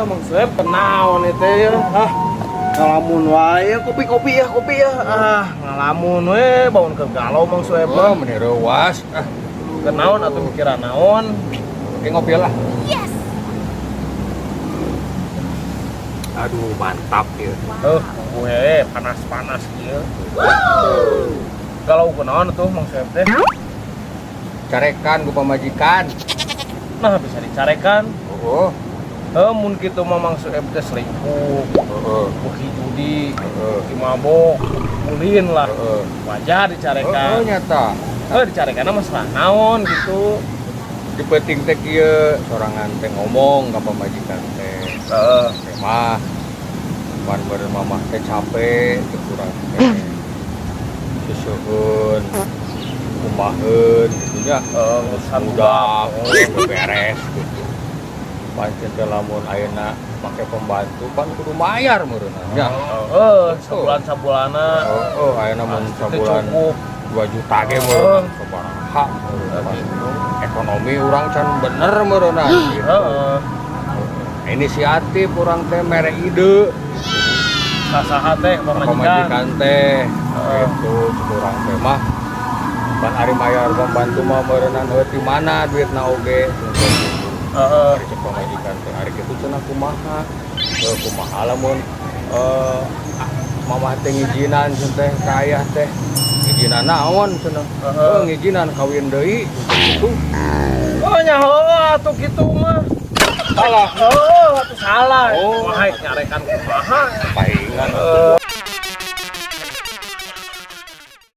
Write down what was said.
Mang Sueb kenaon itu ya? Ah, ngalamun wae, kopi-kopi ya, kopi ya. Ah, ngalamun we, bangun ke galau Mang Sueb Oh, mah. Meni reuwas. Ah, Kenaon atau mikiran naon? Oke, ngopi lah. Yes. Aduh, mantap ya. Eh, gue panas-panas kieu. Galau kunaon tuh Mang Sueb teh? Carekan ku pamajikan. Nah, bisa dicarekan. Oh, Eh, mun kitu mah Mang Sueb teh selingkuh, beuki judi, beuki mabok, ulin lah. Wajar dicarekan. Nyata. Eh, dicarekan masalah naon gitu. Di peuting teh kieu sorangan teh ngomong ka pamajikan teh. Teh mah pan beureum mamah teh capek, teh kurang teh. Susuhun, kumaheun gitu nya. Urusan budak budak. Beres gitu. Pancen teh lamun ayeuna make pembantu pan kudu mayar meureun nya. Heeh, sabulan sabulanna. Oh, ayeuna mun Pasti teu sabulan cukup. 2 juta ge meureun sabaraha meureun. Gitu. Ekonomi urang can bener meureun gitu. Inisiatif urang teh mere ide Sasaha teh pamajikan? Pamajikan teh gitu, urang teh mah pan ari mayar pembantu mah meureunnan heuh ti mana duitna oge gitu. Ari cek pamajikan teh, ari kitu cenah kumaha? Heuh, kumaha lamun mamah teh ngijinan cenah teh ka ayah teh, ngijinan naon cenah? Heuh, ngijinan kawin deui gitu. Oh, nyaho atuh kitu mah. Salah. Oh, atuh salah. Oh. Kumaha nyarekan kumaha? Paingan.